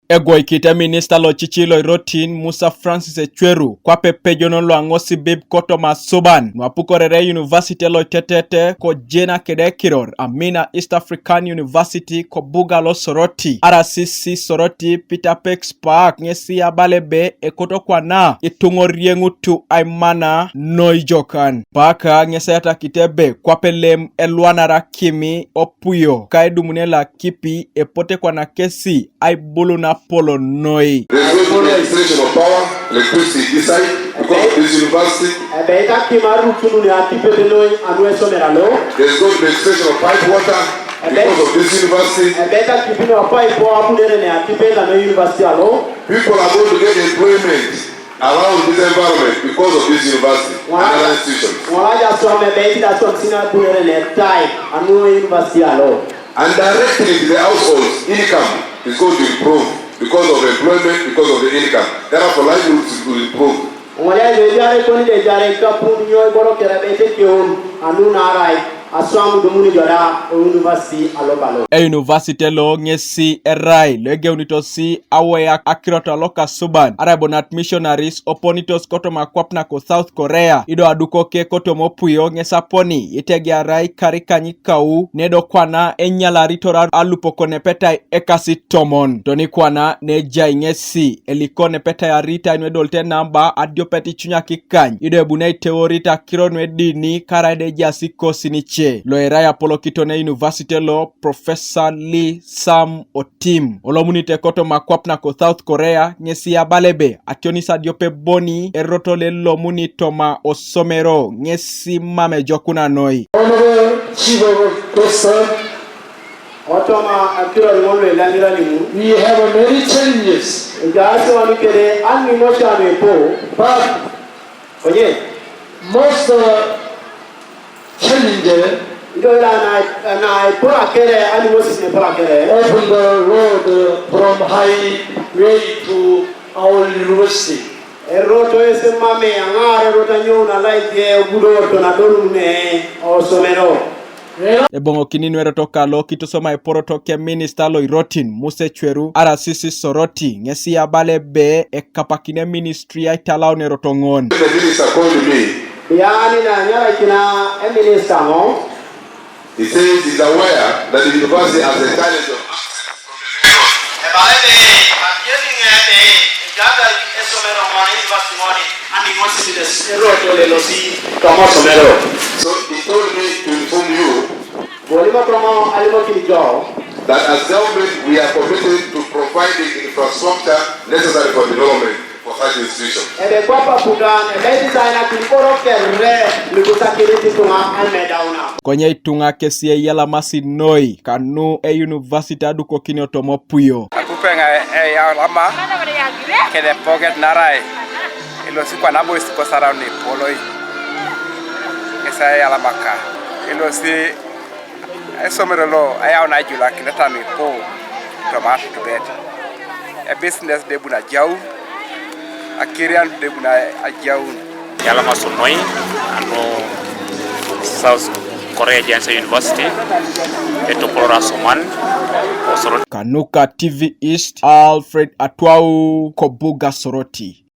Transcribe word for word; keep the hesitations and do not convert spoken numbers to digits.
Egwoikite minista lo cici lo irotin Musa Francis Ecweru kwape pejonon lo aŋosibib kotoma asuban nu apukorere university lo itetete ko Jena kede ekiror Amina East African University ko buga lo Soroti, R C C Soroti, Peter Pex Paak ŋesi abala ebe ekoto kwana ituŋa orieŋutu aimana noi jokan. Paak ŋesi ayatakit ebe kwape lem elwanara kimi opuyo ka edumune lo akipi epote kwana kesi aibulun apolon noi. There's going to be extension of power, electricity this side because of this university. Ebe itakimarutununi atipet noi anu esomera lo. There's going to be extension of pipe water because of this university. Ebe itakipino pipe abunere ne atipet anu university alo. People are going to get employment around this environment because of this university and other institutions. Ŋolaja som ebe iti da som sina bunere ne tai anu university alo. And directly to the households, income is going to improve because of employment, because of the income. Therefore, livelihoods will improve. Ŋolaja ebe jare koni de jare kapun nyoi boro kere ebe tekeun anu narai aswam dumuni joda o university alobalo. E university lo ŋesi erai lo egeunitosi awoyak akirot alokasuban, arai bonat missionaries oponitos kotoma akwap nako South Korea, ido adukoke kotoma opuyo ŋes aponi itegearai karikanyikau nedo kwana enyalaritor alupok nepetai ekasi tomon. Toni kwana nejai ŋesi eliko nepetai aritai nu edolite namba adiopet icunyaki kany, ido ebuni aiteorit akiro nu edini karaida ejaas ikosi nice. Lo erai apolokiton e university lo Professor Lee Sam Otim, olomunite kotoma akwap nako South Korea, ŋesi abala ebe ationis adiope boni erot lo elomuni toma osomero ŋesi mam ejokuna noi. Honorable Chief of Professor, Otoma akiro ŋol lo elanyirani ŋun. We have many challenges. Ejaasi oni kede animosi anu epo. But konye, most uh, challenge, ido ila na, na epora kere, animosi ne epora kere. Open the road uh, from highway to our university. Eroto ese mame aŋar erot anyou na laije ogudor tonadolun ne osomero. Eboŋokini nu erot kalo kitusoma eporoto ke minista lo irotin Musa Ecweru, R C C Soroti, ŋesi abala ebe ekapakine ministry aitalaun erot ŋon. The minister called me. Biani na nyaraikina eminista ŋo. He says he's aware that the university has a challenge of access from the main road. Ebala ebe, kapieni ŋe ebe, ejatar esomero ŋoni university ŋoni, ani ŋosi sides erot lo elosi toma osomero. So he told me to inform you. Bolimo toma alimokin jo. That as government we are committed to providing infrastructure necessary for development for such institution. Ebe kwape apugan, ebe itisainakin iboro kere lu ikusakinit ituŋa aimedauna. Konye ituŋa kesi eyalamasi noi kanu e university adukokinio toma opuyo. Apupeŋ eyalama kede epoket narai elosi kwana abois kosarau nepoloi. Kesi eyalamaka elosi esomero lo ayau naijulakin etamipu toma atutubet. Ebusiness de buna jau, akirian de buna ajaun. Eyalama sonoi anu South Korea Jansha University, etopolora soman osoro. Kanuka T V East, Alfred Atwau, Kobuga Soroti.